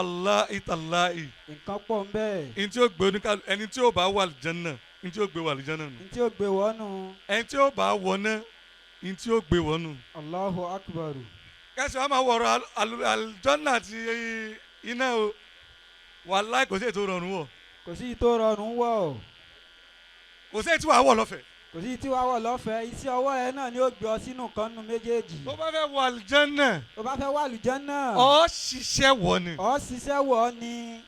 Wàláhì tàláhì. Nǹkan pọ̀ ń bẹ́ẹ̀. Ẹni tí ó gbé oníkàlù, ẹni tí ó bá wà àlìjánná, ẹni tí ó gbé wà àlìjánná nù. Ní tí ó gbé wọ́nù. Ẹni tí ó bá wọná, ẹni tí ó gbé wọ́nù. Allahu akbar. Kẹsì wa máa wọ̀rọ̀ àlìjánná àti iná o, wàláhì kò sí ètò rọrùn wọ̀. Kò sí tó rọrùn wọ̀. Kò sí ètò wà wọ̀ lọ́fẹ̀ẹ́. Kò sí tí wàá wọ̀ lọ́fẹ̀ẹ́, iṣẹ́ ọwọ́ ẹ náà ni ó gbé ọ sínú kan nínú méjèèjì. Tó bá fẹ́ wọ àlìjánná, tó bá fẹ́ wọ àlìjánná, ó ṣiṣẹ́ wọ̀ ni. Ó ṣiṣẹ́ wọ̀ ni.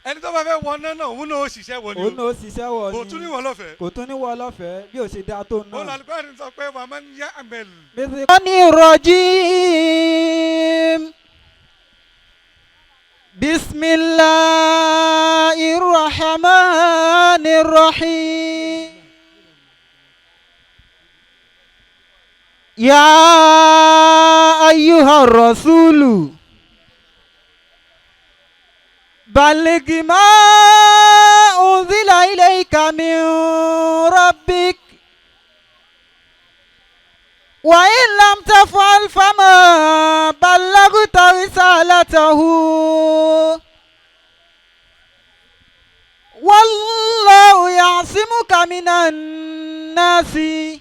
Ẹni tó bá fẹ́ wọ náà náà, òun náà ó ṣiṣẹ́ wọ̀ ni. Òun náà ó ṣiṣẹ́ wọ̀ ni. Kò tún ní wọ̀ lọ́fẹ̀ẹ́. Kò tún ní wọ̀ lọ́fẹ̀ẹ́ bí ó ṣe dáa tó náà. Òun làlùkọ́ sọ pé wà á máa ń yá àmẹ́lì. Rajim. Bismillahir Rahmanir Rahim. Ya ayyuhar rasulu balligh ma unzila ilayka min rabbik wa in lam taf'al fama ballaghta risalatahu wallahu ya'simuka minan nasi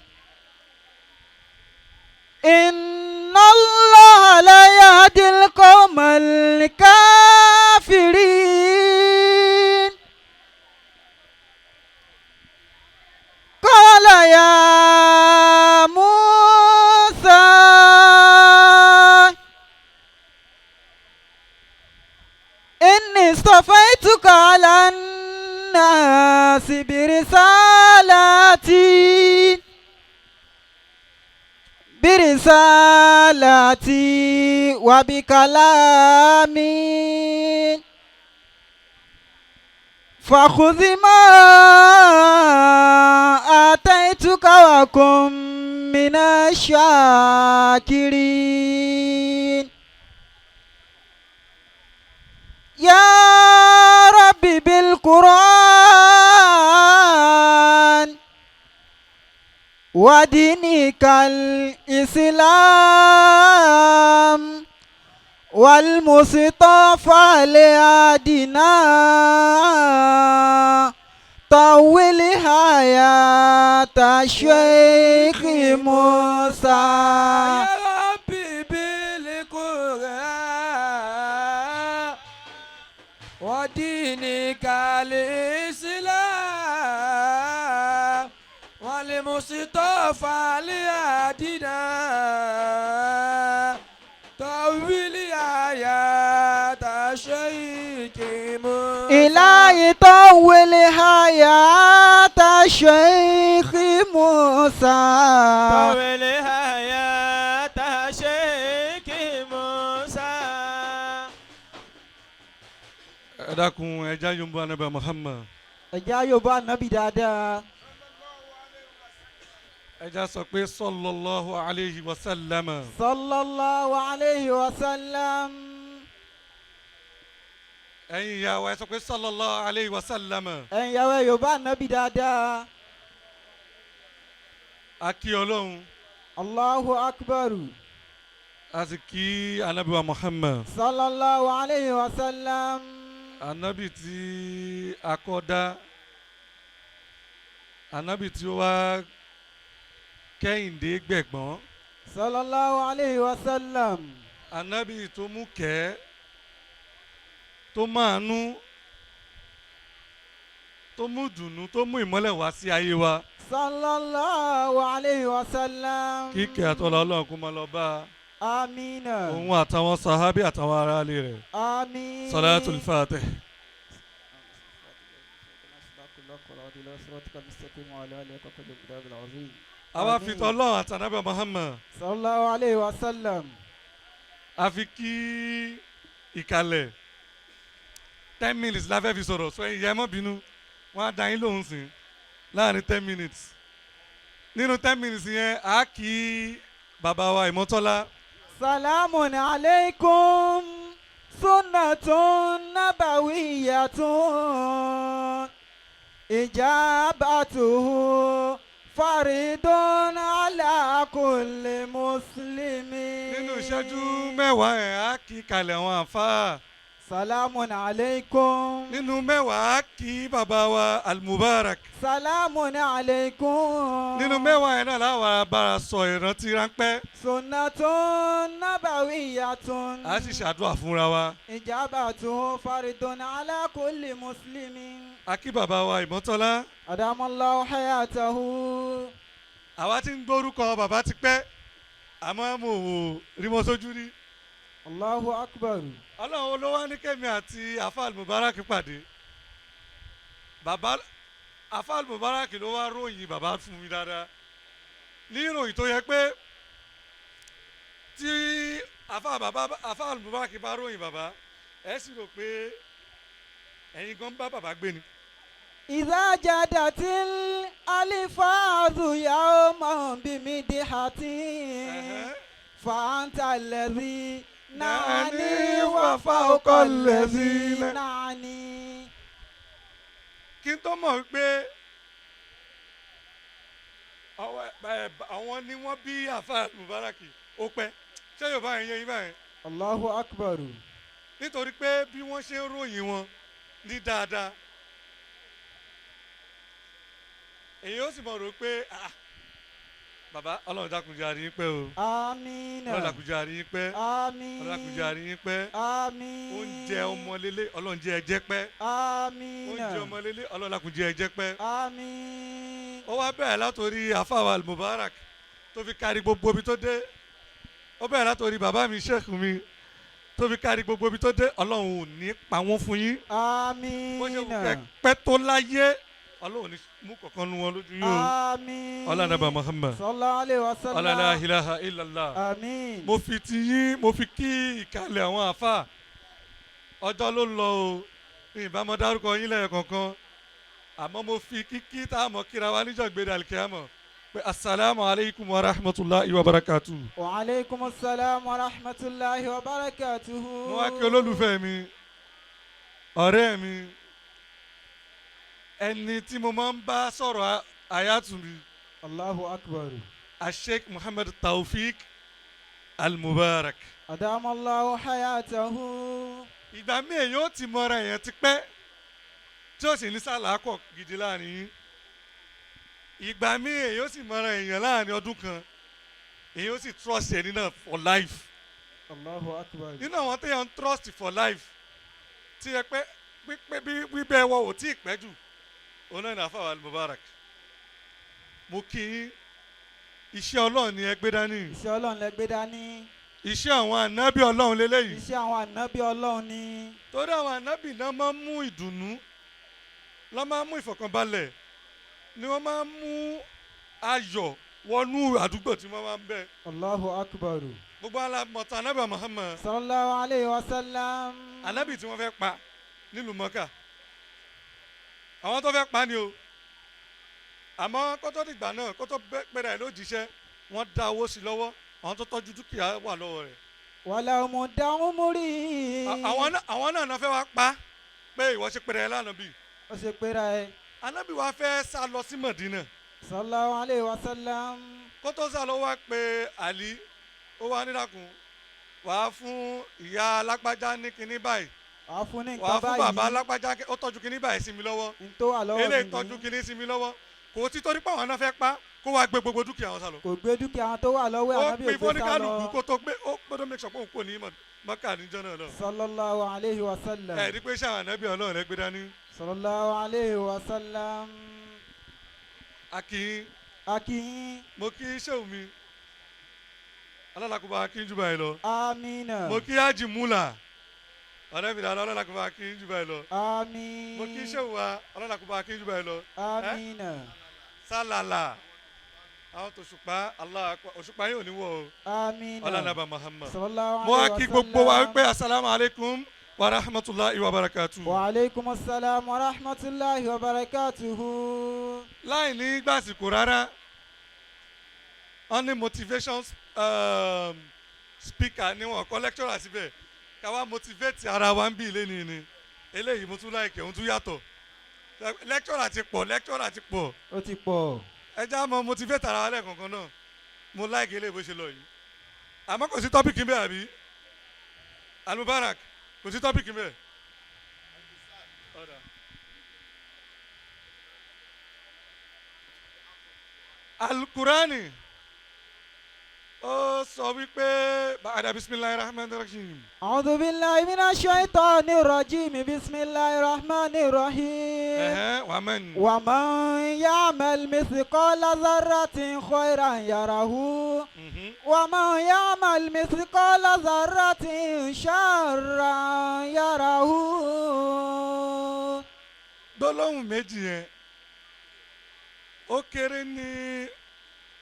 inna Allaha la yahdil qawmal kafirin. Qala ya Musa inni istafaituka ala nnasi birisalati wa bikalami fakhudh ma ataituka wa kun minash shakirin. Ya Rabbi bil Qur'an wa dinikal Islam wal Mustafa liadina tawil hayata Sheikh Musa. Ya Rabbi bil Qur'an wa dinikal Islam wal Mustafa liadina tawil hayata Sheikh Musa. إلهي طول حياة الشيخ موسى. طول حياة الشيخ موسى. Ẹ dákun, ẹ já yombo anabi Muhammad. Ẹ jẹ́ àyòbá ànábì dáadáa. Ẹ já sọ pé sallallahu alayhi wa sallam. Sallallahu alayhi wa sallam. Ẹ̀yin ìyá wa, ẹ sọ pé sallallahu alayhi wa sallam. Ẹ̀yin ìyàwó, ẹ yòbá ànábì dáadáa. A kí Ọlọ́run. Allahu akbar. A sì kí anabi wa Muhammad. Sallallahu alayhi wa sallam. Anabi tí a kọ́ dá, anabi tí ó wá kẹ́hìndé gbẹ̀gbọ́n. Sallallahu alayhi wa sallam. Anabi tó mú kẹ́, tó máànú, tó mú dùnú, tó mú ìmọ́lẹ̀ wá sí ayé wa. Sallallahu alayhi wa sallam. Kíkẹ́ àtọ́lá Ọlọ́run kó máa lọ bá Amina. òun àtàwọn sahabi àtàwọn aráalé rẹ̀. Àmín. Salatul Fatih. Àwa fi tọ́lọ́run àtànábì Muhammad. Sallallahu alayhi wa sallam. A fi kí ìkàlẹ̀. 10 minutes la fẹ́ fi sọ̀rọ̀ sọ, ìyá ẹ má bínú, wọ́n á dá yín lóhùn sí láàrin 10 minutes. Nínú 10 minutes yẹn, a kí bàbá wa Ìmọ̀tọ́lá. Salamun alaykum sunnatun nabawiyatun ijabatuhu faridun ala kulli muslimin. Nínú ìṣẹ́jú 10 ẹ̀, á kí kalẹ̀ àwọn àfáà. Salamun alaykum. Nínú mẹ́wàá kí bàbá wa Almubarak. Salamun alaykum. Nínú mẹ́wàá yẹn náà láwa bára sọ ìrántí ráńpẹ́. Sunnatun nabawiyatun. A sì ṣàdúrà fúnra wa. Ijabatu faridun ala kulli muslimin. A kí bàbá wa Ìmọ́tọ́lá. Adamallahu hayatahu. Àwa ti ń gbórúkọ bàbá ti pẹ́, àmọ́ mo ò rí wọn sójú rí. Allahu akbar. Ọlọ́run olówó ní kẹ́mi àti Afa Almubarak pàdé. Bàbá Afa Almubarak ló wá ròyìn bàbá fún mi dáadáa, ní ìròyìn tó yẹ pé tí Afa bàbá Afa Almubarak bá ròyìn bàbá, ẹ sì rò pé ẹ̀yin gan bá bàbá gbé ni. إذا جادت الألفاظ يوما بمدحة فأنت الذي نعني وفوق الذي نعني. Kí n tó mọ̀ wípé àwọn ni wọ́n bí Afa Almubarak, ó pẹ́. Ṣé Yorùbá yẹn yé yín báyẹn? Allahu akbar. Nítorí pé bí wọ́n ṣe ń ròyìn wọn ní dáadáa, èyí ó sì mọ̀ rò pé, ah, bàbá, Ọlọ́run dákun jẹ́ a rí yín pẹ́ o. Àmín. Ọlọ́run dákun jẹ́ a rí yín pẹ́. Àmín. Ọlọ́run dákun jẹ́ a rí yín pẹ́. Àmín. Oúnjẹ ọmọ lélẹ̀, Ọlọ́run jẹ́ ẹ jẹ pẹ́. Àmín. Oúnjẹ ọmọ lélẹ̀, Ọlọ́run dákun jẹ́ ẹ jẹ pẹ́. Àmín. Ó wá bẹ̀rẹ̀ látòrí àfàwà Almubarak tó fi kárí gbogbo ibi tó dé. Ó bẹ̀rẹ̀ látòrí bàbá mi, sheikh mi, tó fi kárí gbogbo ibi tó dé. Ọlọ́run ò ní pa wọ́n fún yín. Bó ṣe wù kẹ́ Àmín. pẹ́ tó láyé, Ọlọ́run ò ní mú kankan nu wọn lójú yín o. Àmín. Ọlọ́run Muhammad. Sallallahu alayhi wa sallam. Ọlá la ilaha illallah. Àmín. Mo fi ti yín, mo fi kí ìkàlẹ̀ àwọn àfà. Ọjọ́ ló ń lọ o, ìbámu dárúkọ yín lẹ́ẹ̀kọ̀ọ̀kan, àmọ́ mo fi kíkí tá a mọ̀ kíra wa níjọ́ gbé dàlùkìyàmọ̀ pé asalaamu alaykum wa rahmatulahi wa barakatu. Wa alaykum assalam wa rahmatulahi wa barakatuhu. Mo wá kí olólùfẹ́ mi, ọ̀rẹ́ mi, ẹni tí mo máa ń bá sọ̀rọ̀ àyàtúmí, Allahu akbar. Asheikh Muhammad Taofik Almubarak. Adamallahu hayatahu. Ìgbà míì èèyàn ó ti mọra èèyàn ti pẹ́ tí ó sì ní sàlákọ̀ gidi láàrin yín. Ìgbà míì èèyàn ó sì mọra èèyàn láàrin ọdún kan, èèyàn ó sì trust ẹni náà for life. Allahu akbar. Nínú àwọn téèyàn ń trust for life tí ẹ pé pípé bí bíbẹ́ wọ ò tí ì pẹ́ jù, òun náà ní àfàwà Almubarak. Mo kí yín. Iṣẹ́ Ọlọ́run ni ẹ gbé dání. Iṣẹ́ Ọlọ́run lẹ gbé dání. Iṣẹ́ àwọn ànábì Ọlọ́run lélẹ́yìí. Iṣẹ́ àwọn ànábì Ọlọ́run ni. Torí àwọn ànábì náà máa ń mú ìdùnnú lọ́, máa ń mú ìfọ̀kànbalẹ̀ ni, wọ́n máa ń mú ayọ̀ wọnú àdúgbò tí wọ́n máa ń bẹ. Allahu akbar. Gbogbo alamọ̀tàn ànábì Muhammad. Sallallahu alayhi wa sallam. Ànábì tí wọ́n fẹ́ pa nílùú Mọ́kà, àwọn tó fẹ́ pa ni o. Àmọ́ kótó dìgbà náà, kótó pẹ́rẹ́ ẹ̀ ló jíṣẹ́, wọ́n dá owó sí lọ́wọ́, àwọn tó tọ́jú dúkìá wà lọ́wọ́ rẹ̀. Wàlà mùdàmúrí. Àwọn náà fẹ́ wá pa pé ìwọ ṣe pẹ́rẹ́ ẹ̀ lánàá bíi. Ó ṣe pera ẹ. Ànábì wa fẹ́ sá lọ sí Mọ̀dínà. Sallallahu alayhi wa sallam. Kótó sá lọ, wá pé Àlí, ó wá nídàkùn, wàá fún ìyá alágbájá ní kinní báyìí. Wàá fún ní Wàá nǹkan fún bàbá báyìí. alágbájá, ó tọ́jú kinní báyìí sí mi lọ́wọ́. N tó wà lọ́wọ́ mi Eléyìí ní. tọ́jú kinní sí mi lọ́wọ́. Kò tí torí pé àwọn náà fẹ́ pa, kó wá gbé gbogbo dúkìá wọn sá lọ. Kò gbé dúkìá tó wà lọ́wọ́ ẹ̀. Ó Ànábì pín ò gbé sá fóníkálùkù lọ. kó tó gbé. Ó gbọ́dọ̀ make sure pé òun kò ní Mọ́kà níjọ́ náà lọ. Sallallahu alayhi wa sallam. Ẹ rí pé sáwọn ànábì Ọlọ́run rẹ gbé dání. Sallallahu alayhi wa sallam. Akin. Akin. Mo kí sẹ́wù mi alálàkùnbá, akin jù báyìí lọ. Amina. Mo kí Ájì Múlà, ọ̀rẹ́ mi dáadáa, alálàkùnbá, akin jù báyìí lọ. Àmín. Mo kí sẹ́wù wa, alálàkùnbá, akin jù báyìí lọ. Amina. Sálàlà àwọn tó ṣùpá, Allah akbar, òṣùpá yóò ní wọ̀ o. Amina. Ọlànàbà Muhammad. Sallallahu Mo wá alayhi wa kí gbogbo wa sallam. wípé asalaamu alaykum wa rahmatulahi wa barakatu. Wa aleykum assalam wa rahmatulahi wa barakatuhu. Láì ní gbàsìkò rárá, wọ́n ní motivation speaker ni wọ́n kọ́ lecturer síbẹ̀, ká wá motivate ara wa ń bí ilé ni eléyìí. Mo tún láìkẹ́ òun tún yàtọ̀. Lecturer ti pọ̀, lecturer ti pọ̀. Ó ti pọ̀. Ẹ já mọ motivate ara wa lẹ́ẹ̀kọ̀ọ̀kan náà. Mo like eléyìí bó ṣe lọ yìí, àmọ́ kò sí topic bẹ́ẹ̀ àbí, Almubarak? Kò Kò sí topic mẹ́. Ọ̀dà. Alukurani ó sọ wípé bàdà bisimilahi rahman rahim. أعوذ بالله من الشيطان الرجيم بسم الله الرحمن الرحيم. Ẹ̀hẹ́n, wàá mẹ́nu. ومن يعمل مثقال ذرة خيرا يره ومن يعمل مثقال ذرة شرا يره. Gbólóhùn méjì yẹn ó kéré ní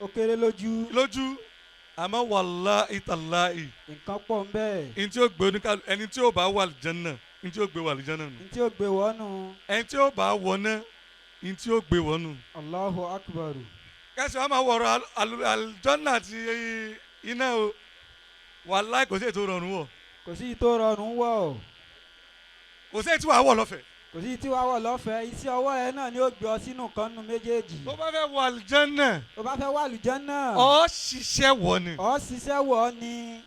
Ó kéré lójú. lójú, àmọ́ wàláhì tàláhì, Nǹkan pọ̀ ń bẹ́ẹ̀. ní tí ó gbé oníkàlù ẹni tí ó bá wà àlùjánnà, ní tí ó gbé wà àlùjánnà nù. Ní tí ó gbé wọ́nù. Ẹni tí ó bá wọná, ní tí ó gbé wọ́nù. Allahu akbar. Kẹsì wa máa wọ̀rọ̀ àlùjánnà àti iná o, wàláhì kò sí ètò rọrùn wọ̀. Kò sí tó rọrùn wọ̀. Kò sí ètò àwọ̀ lọ́fẹ̀ẹ́. Kò sí tí wàá wọ̀ lọ́fẹ̀ẹ́. Iṣẹ́ ọwọ́ rẹ náà ni ó gbé ọ sínú kan nínú méjèèjì. Tó bá fẹ́ wọ àlùjánnà, Tó bá fẹ́ wà àlùjánnà, ó ṣiṣẹ́ wọ̀ ni. ó ṣiṣẹ́ wọ̀ ni.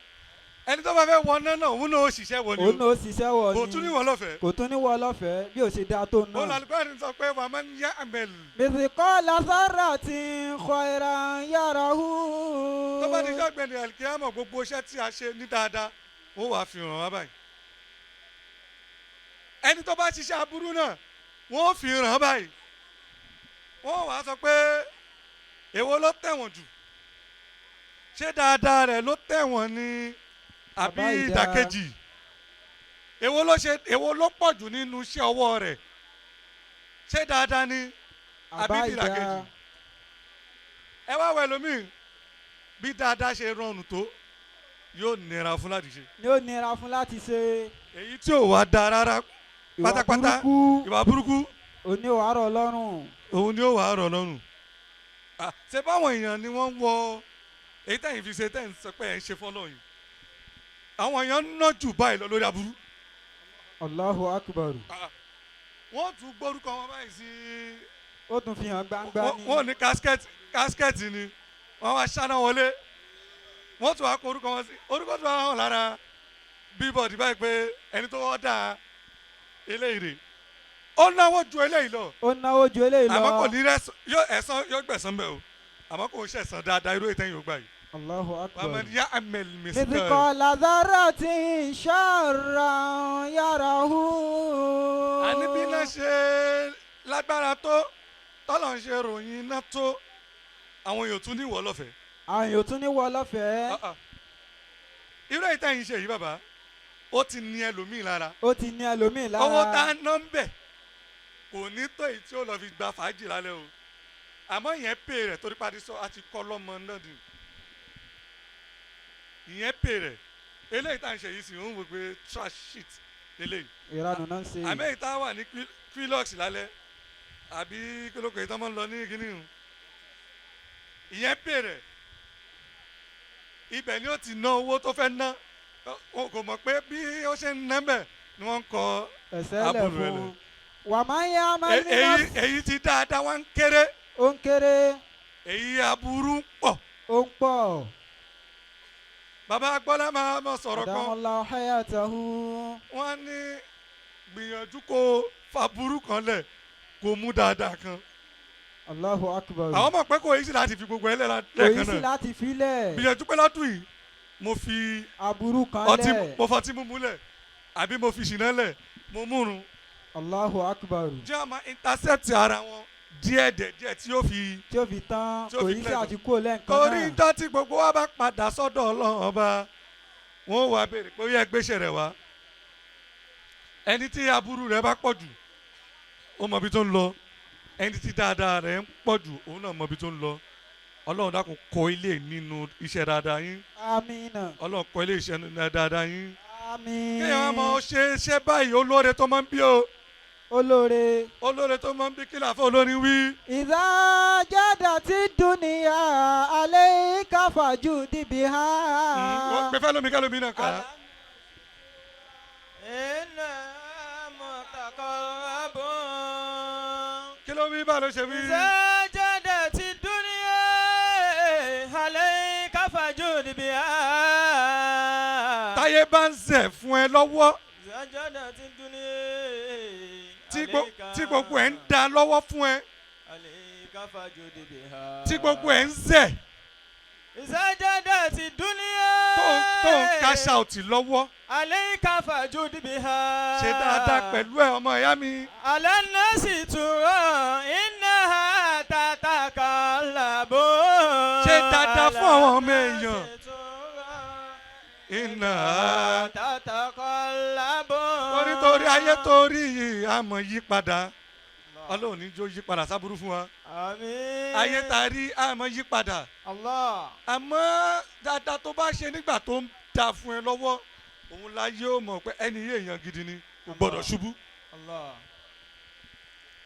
Ẹni tó bá fẹ́ wọ náà náà, òun náà ó ṣiṣẹ́ wọ̀ ni. Òun náà ó ṣiṣẹ́ wọ̀ O ni. kò tún ní wọ̀ lọ́fẹ̀ẹ́. Kò tún ní wọ̀ lọ́fẹ̀ẹ́ bí ó ṣe dáa tó Ó náà. lálùkọ́ sọ pé wàá máa ń yá àmẹ́lì. Mithqala dharratin khayran yarahu. Tó bá di jọ́ gbẹ̀ndẹ̀ alikiyama, gbogbo iṣẹ́ tí a ṣe ní dáadáa ó wàá fi hàn wá báyìí. Ẹni tó bá ṣiṣẹ́ aburú náà, wọ́n fi hàn báyìí. Wọ́n wàá sọ pé èwo ló tẹ̀wọ̀n jù, ṣé dáadáa rẹ̀ ló tẹ̀wọ̀n ni àbí Àbá ìdá. ìdàkejì? Èwo ló ṣe, èwo ló pọ̀ jù nínú iṣẹ́ ọwọ́ rẹ̀, ṣé dáadáa ni àbí Àbá ìdá. ìdàkejì? Ẹ wá wọ ẹlòmíì, bí dáadáa ṣe rọrùn tó, yóò nira fún láti ṣe. Ni ó nira fún láti ṣe. Èyí tí ò wá da rárá Ìwà pátápátá, burúkú ìwà burúkú, òní wàá rọ̀ lọ́rùn. Òun ni ó wàá rọ̀ lọ́rùn. Ah, ṣé báwọn èèyàn ni wọ́n ń wọ èyí tẹ̀yìn fi ṣe tẹ̀yìn sọ pé ẹ̀ ń ṣe fọ́lọ́ yìí? Àwọn èèyàn ń ná jù báyìí lọ lórí aburú. Allahu akbar. Ah, wọ́n tún gbórúkọ wọn báyìí sí. Ó tún fi hàn gbangba ni. Wọ́n ní casket, casket ni wọ́n wá ṣáná wọlé, wọ́n tún wá kó orúkọ wọn sí, orúkọ tún wá hàn lára bíbọ̀dì báyìí pé ẹni tó wọ́n dà eléyìí rè, ó náwó ju eléyìí lọ. Ó náwó ju eléyìí lọ. Àmọ́ kò ní rẹ́sán, yóò ẹ̀san, yóò gbẹ̀san bẹ́ẹ̀ o, àmọ́ kò ṣẹ̀san dáadáa irú ìtẹ́yìn ò gbà yìí. Allahu akbar. Wàá yá amẹ́lì mẹ́sìkẹ́. Mithqala dharratin sharran yarahu. Àní bí iná ṣe lágbára tó, tọ́lọ̀ ń ṣe ròyìn iná tó, àwọn èèyàn tún ní ìwọ lọ́fẹ̀ẹ́. Àwọn èèyàn tún ní wọ lọ́fẹ̀ẹ́. Ah, ah. Irú èyí tẹ́yìn ṣe yìí, bàbá, ó ti ní ẹlòmíì lára. Ó ti ní ẹlòmíì lára. Owó tá a ná ń bẹ̀ kò ní tó èyí tí ó lọ fi gba fàájì lálẹ́ o, àmọ́ ìyẹn pè rẹ̀ torí pàdé sọ àti kọ́ lọ́mọ náà ni ìyẹn pè rẹ̀. Eléyìí tá à ń ṣe yìí sì ń wò pé trash shit eléyìí. Ìranù náà ń ṣe. Àmọ́ èyí tá a wà ní Quilox lálẹ́ àbí kílókè yìí tó máa ń lọ ní kíní o, ìyẹn pè rẹ̀. Ibẹ̀ ni ó ti ná owó tó fẹ́ ná. O kò mọ̀ pé bí ó ṣe ń ná bẹ̀ ni wọ́n ń kọ Ẹ̀sẹ̀ lẹ̀ àbúrò rẹ̀ fún. lẹ̀. Wa man ya'mal Èyí èyí tí dáadáa wá ń kéré, Ó ń kéré. èyí aburú ń pọ̀. Ó ń pọ̀. Bàbá Agbọ́lá máa ma sọ̀rọ̀ kan. Adamallahu hayatahu. Wọ́n ní gbìyànjú kó faburú kan lẹ̀, kó mú dáadáa kan. Allahu akbar. Àwọn mọ̀ pé kò yí sí láti fi gbogbo ẹ Kò lẹ́ẹ̀kan yí sí náà. láti filẹ̀. Gbìyànjú pé lọ́dún yìí mo fi Aburú kan ọtí, lẹ̀. mo fọtí mímu lẹ̀, àbí mo fi ṣìnà lẹ̀, mo múrun. Allahu akbar. Jẹ́ àmọ́ intercept ara wọn díẹ̀ díẹ̀ díẹ̀ tí yóò fi Tí ó fi tán. tí ó Kò fi yí sí clear. àti kúrò lẹ́ẹ̀kan Torí náà. ìjọ tí gbogbo wa bá padà sọ́dọ̀ Ọlọ́run Ọba, wọn wá béèrè pé ó yẹ gbéṣẹ́ rẹ̀ wá. Ẹni tí aburú rẹ̀ bá pọ̀ jù, ó mọ ibi tó ń lọ. Ẹni tí dáadáa rẹ̀ ń pọ̀ jù, òun náà mọ ibi tó ń lọ. Ọlọ́run dákun, kọ ilé nínú iṣẹ́ dáadáa yín. Amina. Ọlọ́run, kọ ilé iṣẹ́ dáadáa yín. Àmín. Kéèyàn máa ṣe iṣẹ́ báyìí, olóore tó máa ń bí o. Olóore. Olóore tó máa ń bí. Kí làáfẹ́ olórin wí? إذا جادت الدنيا عليك فجد بها. Pé fẹ́ lómi kẹ́lómi náà kà á. إنا متقرب. Kí ló wí? Bá ló ṣe wí? إذا جادت الدنيا عليك فجد بها. Táyé bá ń zẹ̀ fún ẹ lọ́wọ́. إذا Tí gbogbo ẹ̀ ń da lọ́wọ́ fún ẹ, عليك فجد بها. tí gbogbo ẹ̀ ń zẹ̀, إذا جدت الدنيا tó ń cash out lọ́wọ́, عليك فجد بها. ṣe dáadáa pẹ̀lú ẹ, ọmọ ìyá mi. على الناس ترى إنها تتقلب. Ṣe dáadáa fún àwọn ọmọ على èèyàn. الناس ترى Iná تتقلب. torí ayé torí yìí àmọ́ yí padà. Ọlọ́run ní jó yí padà sábúrú fún wa. Àmín. Ayé ta rí àmọ́ yí padà. Allah. Àmọ́ dáadáa tó bá ṣe nígbà tó ń da fún ẹ lọ́wọ́, òun la yóò mọ̀ pé ẹni yé èèyàn gidi ni, kò gbọ́dọ̀ ṣubú. Allah.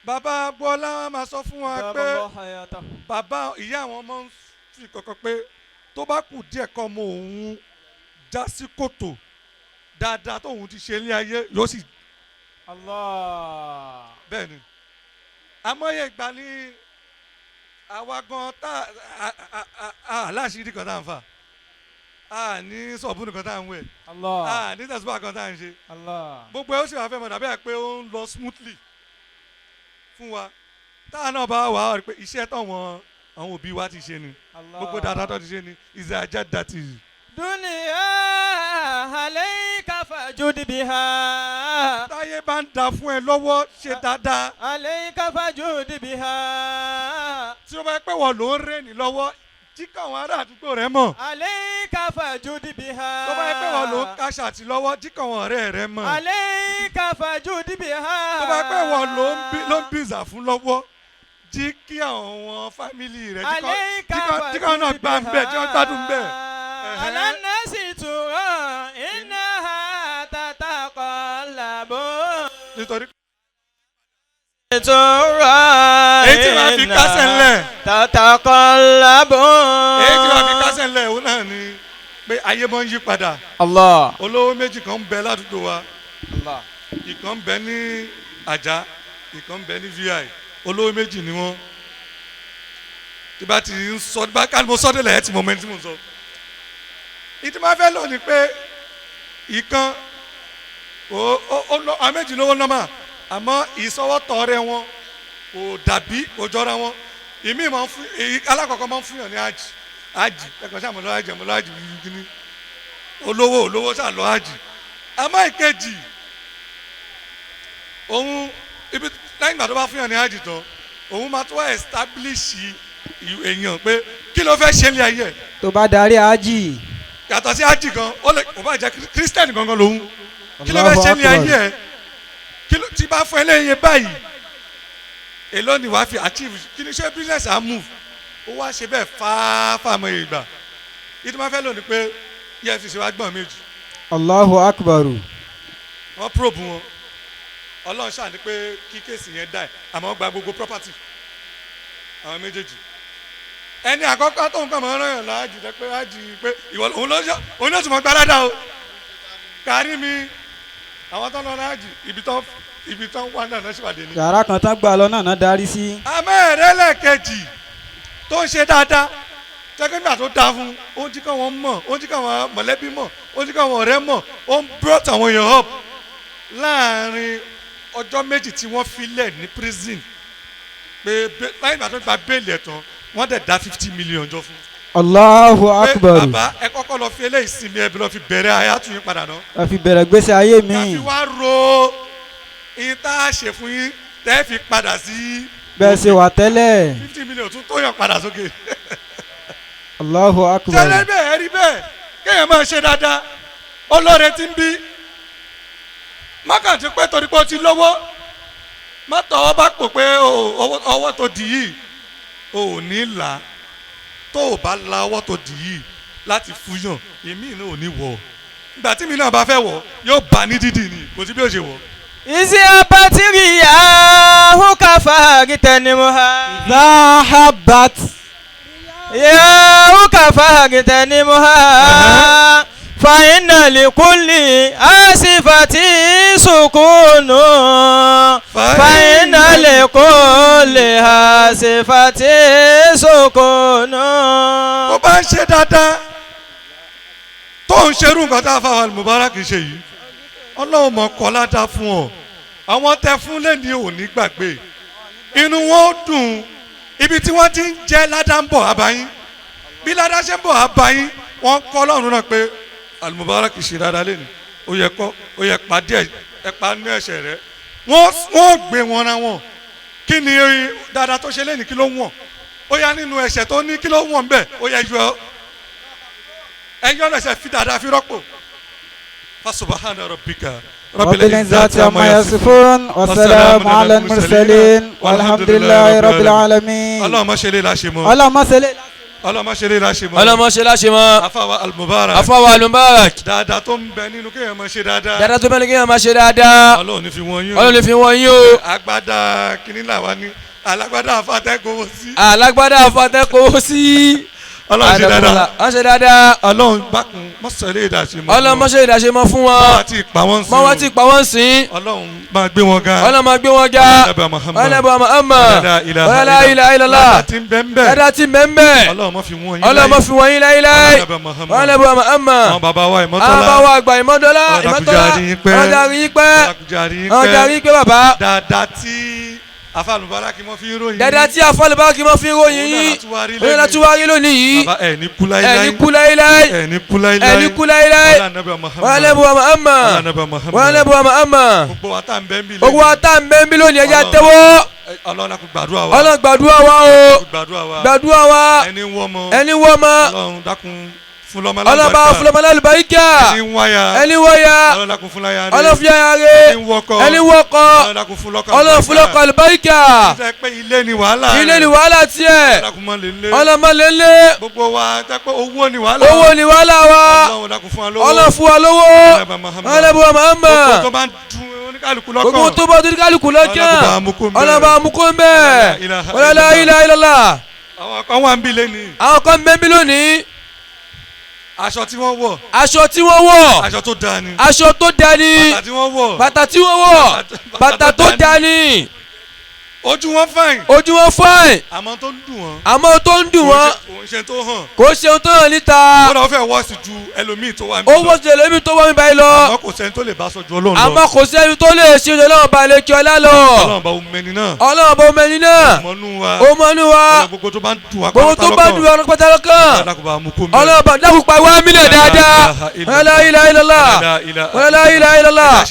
Bàbá Bọ́lá máa sọ fún wa pé Allah hayatahu. bàbá ìyá àwọn ọmọ ń fi kankan pé tó bá kù díẹ̀ kọ́ ọmọ òun já sí kòtò, dáadáa tóun ti ṣe ní ayé yóò sì Allah. Bẹ́ẹ̀ ni, àmọ́yé ìgbà ní àwa gan tá a láṣìírí kan tá à ń fà, a ní sọ̀bùnù kan tá à ń wẹ̀, Allah. a ní tẹ̀síwá kan tá à ń ṣe. Allah. Gbogbo ẹ̀ ó sì wá fẹ́ mọ̀ dàbí ẹ̀ pé ó ń lọ smoothly fún wa. Táà náà bá wà á rí pé iṣẹ́ táwọn àwọn òbí wa ti ṣe ni, Allah. gbogbo dáadáa tó ti ṣe ni ìṣe ajá dàtì. دنيا عليك فجد بها. Táyé bá ń da fún ẹ lọ́wọ́, ṣe dáadáa. عليك فجد بها. Tí ó bá pẹ́ wọ́n ló ń rẹ́ni lọ́wọ́, jí káwọn ará àdúgbò rẹ mọ̀. عليك فجد بها. Tó bá pẹ́ wọ́n ló ń cash out lọ́wọ́, jí káwọn ọ̀rẹ́ rẹ mọ̀. عليك فجد بها. Tó bá pẹ́ wọ́n ló ń bìzà fún lọ́wọ́, jí kí àwọn family rẹ عليك jí káwọn náà gbà ń bẹ̀, jí wọ́n gbádùn ń bẹ̀. على الناس ترى إنها تتقلب. Nítorí ترى èyí tí wàá fi kásẹ̀ ńlẹ̀ تتقلب. èyí tí wàá fi kásẹ̀ ńlẹ̀, òun náà ni pé ayé máa ń yí padà. Allah. Olówó méjì kan ń bẹ ládùúgbò wa. Allah. Ìkan ń bẹ ní Àjà, ìkan ń bẹ ní VI. Olówó méjì ni wọ́n. Tí bá ti ń sọ, tí bá ká mo sọ délẹ̀, ẹ̀ tí mo mọ ẹni tí mo sọ. Ìtí máa fẹ́ lọ ni pé ìkan ó lọ, àwọn méjì lówó nọ́mà, àmọ́ ìsọwọ́tọ̀ rẹ wọn kò dàbí, kò jọra wọn. Ìmí máa ń fún èyí alákọ̀ọ́kọ́ máa ń fún yàn ní àjì àjì ẹ̀kan sáà mọ̀ lọ́ àjì mọ̀ lọ́ àjì kíní, olówó olówó sáà lọ́ àjì. Àmọ́ ìkejì, òun ibi lẹ́yìn ìgbà tó bá fún yàn ní àjì tán, òun máa tó wá establish èèyàn pé kí ló fẹ́ ṣe ní ayé ẹ̀. Tó bá darí ájì. Yàtọ̀ sí àjì gan, ó lè kò bá jẹ́ Christian gangan lòun, kí ló fẹ́ ṣe ní ayé ẹ̀, kí ló ti bá fún ẹ lẹ́yìn báyìí, èló ni wàá fi achieve, kí ni ṣe business á move. Ó wá ṣe bẹ́ẹ̀ fáfáà mọ ìgbà ìdí máa fẹ́ lò ní pé EFCC wá gbọ̀n méjì. Allahu akbar. Wọ́n probe wọn. Ọlọ́run ṣáà ní pé kí case yẹn dà ẹ̀, àmọ́ wọ́n gba gbogbo property àwọn méjèèjì. Ẹni àkọ́kọ́ tó ń kàn máa ń rán yàn láàjì jẹ́ pé ájì pé ìwọ òun ló ṣe, òun ló tún mọ́ gbáradà o kárí mi. Àwọn tó ń lọ láàjì, ibi tán wà náà náà ṣèwádìí ni. Yàrá kan tán gbà lọ náà náà darí sí. Amẹ́rẹ́ lẹ́ẹ̀kejì tó ń ṣe dáadáa tẹ́gbẹ́ nígbà tó dáa fún ó ń jí káwọn mọ̀, ó ń jí káwọn mọ̀lẹ́bí mọ̀, ó ń jí káwọn ọ̀rẹ́ mọ̀, ó ń brought àwọn èèyàn up. Láàrin ọjọ́ 2 tí wọ́n filẹ̀ ní prison pé lẹ́yìn ìgbà tó gba bail ẹ̀ tán, wọ́n dẹ̀ dá 50 million jọ fún. Allahu Pé akbar. bàbá, ẹ kọ́kọ́ lọ fi eléyìí sinmi, ẹ bí lọ fi bẹ̀rẹ̀ ayé àtúnyìn padà náà. A fi bẹ̀rẹ̀ gbèsè ayé Ká mi. fi wá ro ìyín tá a ṣe fún yín tẹ́ fi padà sí. Bẹ́ẹ̀ ṣe wà tẹ́lẹ̀. 50 million tún tó yàn padà sókè. Allahu akbar. Tẹ́lẹ̀ bẹ́ẹ̀ rí bẹ́ẹ̀, kéèyàn máa ṣe dáadáa. Ọlọ́rẹ̀ ti ń bí mákàtí pé torí pé ó ti lọ́wọ́, má tọwọ́ bá pò pé ọwọ́ tó di yìí o ò ní là. Tó o bá la ọwọ́ tó di yìí láti fúyàn, èmi náà ò ní wọ̀. Ìgbà tí mi náà bá fẹ́ wọ̀, yóò bá ní dídì ni, kò sí bí ó ṣe wọ̀. Izi abatiri yahu fagitanimuha. Zahabat. Yahu fagitanimuha. فإن لكل آسفة سكون. فإن لكل آسفة سكون. Tó bá ń ṣe dáadáa, tó ń ṣerú nǹkan tá a fáwọn Mubarak ṣe yìí, Ọlọ́run mọ̀ kọ́ ládàá fún ọ. Àwọn tẹ fún lẹ́ni ò ní gbàgbé, inú wọn ó dùn. Ibi tí wọ́n ti ń jẹ́ ládàá ń bọ̀ abayín, bí ládàá ṣe ń bọ̀ abayín, wọ́n kọ́ Ọlọ́run náà pé Al-Mubarak ṣe dáadáa lẹ́nu, ó yẹ kọ́, ó yẹ pa díẹ̀, ẹ pa ní ẹ̀ṣẹ̀ rẹ. Wọ́n gbé wọn ra wọn. Kí ni dáadáa tó ṣe lẹ́nu, kí ló wọ̀n? Ó yá nínú ẹ̀ṣẹ̀ tó ní, kí ló wọ̀n bẹ́ẹ̀? Ó yẹ yọ ẹ̀yọ́ ẹ̀ṣẹ̀ fi dáadáa fi rọ́pò. Fasubahana rabbika rabbil izzati amma yasifun wa salamun ala al-mursalin walhamdulillahi rabbil alamin. Ọlọ́run má ṣe lè láṣẹ mọ́. Ọlọ́run má ṣe lè Ọlọ́run má ṣe lè láṣẹ mọ́. Ọlọ́run má ṣe láṣẹ mọ́. Afawa Al-Mubarak. Afawa Al-Mubarak. Dáadáa tó ń bẹ nínú kéèyàn máa ṣe dáadáa. Dáadáa tó ń bẹ nínú kéèyàn máa ṣe dáadáa. Ọlọ́run ní fi wọ́n yín o. Ọlọ́run ní fi wọ́n yín o. Agbádá kínní làwa ní. Alágbádá afatẹ́kọ̀ọ́ sí. Alágbádá afatẹ́kọ̀ọ́ sí. Ọlọ́run ṣe dáadáa. Ọlọ́run ṣe dáadáa. Ọlọ́run bákun mọ́sẹ̀ lè dàṣe mọ́. Ọlọ́run mọ́sẹ̀ ìdàṣe mọ́ fún wọn. Mọ́ wá ti pa wọ́n sìn. Mọ́ wá ti pa wọ́n sìn. Ọlọ́run máa gbé wọn ga. Ọlọ́run máa gbé wọn ga. Ọlọ́run Muhammad. La ilaha illallah. Dáadáa tí ń bẹ ń bẹ. Dáadáa tí ń bẹ ń bẹ. Ọlọ́run má fi wọ́n yín láyé. Ọlọ́run má fi wọ́n yín láyéláyé. Ọlọ́run Muhammad. Àwọn bàbá wa Ìmọ́tọ́lá. Àwọn bàbá wa àgbà Ìmọ́tọ́lá. Ọlọ́run bàbá. Dáadáa tí Afa Al-Mubarak mọ́ fi ń ròyìn. Dáadáa tí Afa Al-Mubarak mọ́ fi ń ròyìn yín. Òun náà tún wá rí lónìí yìí. Bàbá ẹ̀ ní kú láíláí. Ẹ̀ ní kú láíláí. Ẹ̀ ní kú láíláí. Ẹ̀ ní kú láíláí. Wọ́n lẹ́bùn Muhammad. Wọ́n lẹ́bùn Muhammad. Gbogbo wa tá ń bẹ́ ń bí lónìí. Gbogbo wa tá ń bẹ́ ń bí lónìí, ẹ jẹ́ àtẹ́wọ́. Ọlọ́run kò gbàdúrà wa. Ọlọ́run gbàdúrà wa o. Gbàdúrà wa. Gbàdúrà wa. Ẹni wọ́ mọ. Ẹni wọ́ mọ. Ọlọ́run dákun fúnlọ́mọ Ọlọ́run bá fúnlọ́mọ lálùbáríkà. Ẹni wáyà. Ẹni wáyà. Ọlọ́run dákun fúnláyà rẹ. Ọlọ́run fúnláyà rẹ. Ẹni wọkọ. Ẹni wọkọ. Ọlọ́run dákun fúnlọ́kọ. Ọlọ́run fúnlọ́kọ àlùbáríkà. Ṣé pé ilé ni wàhálà. Ilé ni wàhálà tiẹ̀. Ọlọ́run dákun mọ́ lélẹ̀. Ọlọ́run mọ́ lélẹ̀. Gbogbo wa tẹ́ pé owó ni wàhálà. Owó ni wàhálà wa. Ọlọ́run dákun fún wa lówó. Ọlọ́run fún wa lówó. Ọlọ́run Muhammad. Gbogbo tó bá ń dun oníkálukú lọ́kàn. Gbogbo tó bá dun oníkálukú lọ́kàn. Ọlọ́run bá mú kó ń bẹ́ẹ̀. La ilaha illallah. Àwọn kan wà ń bí lónìí. Àwọn kan ń bẹ́ ń bí lónìí. Aṣọ tí wọ́n wọ̀. Aṣọ tí wọ́n wọ̀. Aṣọ tó dáa ni. Aṣọ tó dáa ni. Bàtà tí wọ́n wọ̀. Bàtà tí wọ́n wọ̀. Bàtà tó dáa ni. Ojú wọn fine. Ojú wọn fine. Àmọ́ tó ń dùn wọ́n. Àmọ́ tó ń dùn wọ́n. Kò ṣe tó hàn. Kò ṣe ohun tó hàn níta. Kódà ó fẹ́ wọ́ọ̀sì ju ẹlòmíì tó wà níbí lọ. Ó wọ́ọ̀sì ju ẹlòmíì tó wà níbí báyìí lọ. Àmọ́ kò sẹ́ni tó lè bá sọ ju Ọlọ́run lọ. Àmọ́ kò sẹ́ni tó lè ṣe ju Ọlọ́run bá lè kí ọlá lọ. Ọlọ́run bá mẹni náà. Ọlọ́run bá mẹni náà. Ó mọnú wa. Ó mọnú wa. Gbogbo tó bá ń dùn wá Gbogbo tó bá ń dùn wá pátá lọ́kàn. Ọlọ́run bá dákun pa wá mílẹ̀ dáadáa. La ilaha illallah. La ilaha illallah.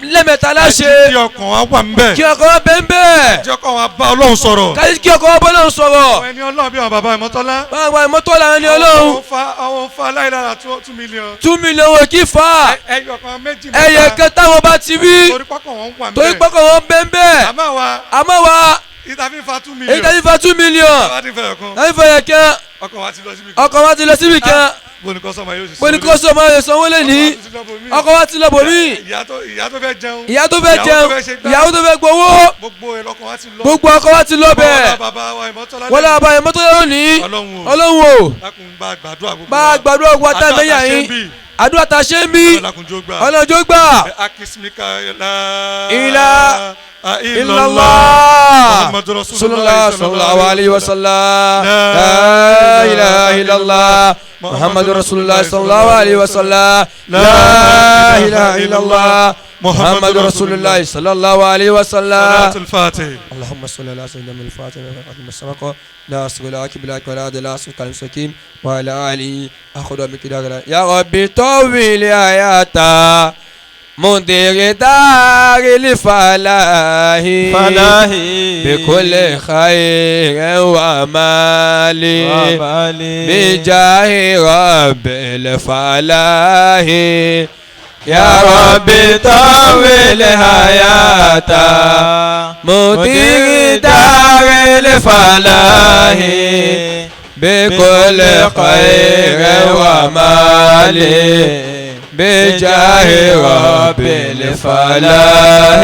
Lẹ́ẹ̀mẹ́ta láṣẹ. Kí ọkàn wa wà ń bẹ̀. Kí ọkàn wa bẹ̀ ń bẹ̀. Kí ọkàn wa bá Ọlọ́run sọ̀rọ̀. Kí ọkàn wa bá Ọlọ́run sọ̀rọ̀. Àwọn ẹni Ọlọ́run bí àwọn bàbá Ìmọ́tọ́lá. Bàbá Ìmọ́tọ́lá ẹni Ọlọ́run. Àwọn fa láìlára 2 million. 2 million wò kí fa. Ẹyọ kan méjì mẹ́ta. Ẹyẹ kan táwọn bá ti wí. Torí pọ́kàn wọn wà ń bẹ̀. Torí pọ́kàn wọn bẹ̀ ń bẹ̀. Àmọ́ wa. Àmọ́ wa. Ìta fi fa 2 million. Ìta fi fa 2 million. Ìta fi fẹ́ kan. Ìta fi fẹ́ kan. Ọkàn wa ti lọ síbi kan. Ọkàn wa ti lọ síbi kan. Bóni kọ́sọ́mà yóò ṣe sanwó lé. Bóni kọ́sọ́mà yóò sanwó lé ní. Ọkọ̀ wa ti lọ bòmí. Ìyá tó fẹ́ jẹun. Ìyá tó fẹ́ jẹun. Ìyàwó tó fẹ́ gbowó. Gbogbo ọkọ̀ wa ti lọ. Gbogbo ọkọ̀ wa ti lọ bẹ̀. Wọ́n lọ bàbá Ìmọ́tọ́lá lónìí. Ọlọ́run o. Bá gbàdúrà gbogbo. Bá gbàdúrà gbogbo àtàmẹ́yà yín. Àdúrà ta ṣe ń bí. Ọlọ́run jó gbà. Ilà illallah sallallahu alayhi wa sallam. La ilaha illallah Muhammadu rasulullah sallallahu alayhi wa sallam. La ilaha illallah Muhammadu rasulullah sallallahu alayhi wa sallam. Salatul Fatih. Allahumma salli ala sayyidina al-Fatih wa al-Sabaqa la asghila akibla wa la adla asghal mustakim wa ala alihi akhudha miqdara. Ya Rabbi tawil hayata مدير دار الفلاح بكل خير ومال بجاه رب الفلاح يا رب طول حياته مدير دار الفلاح بكل خير ومال بجاه رب الفلاح.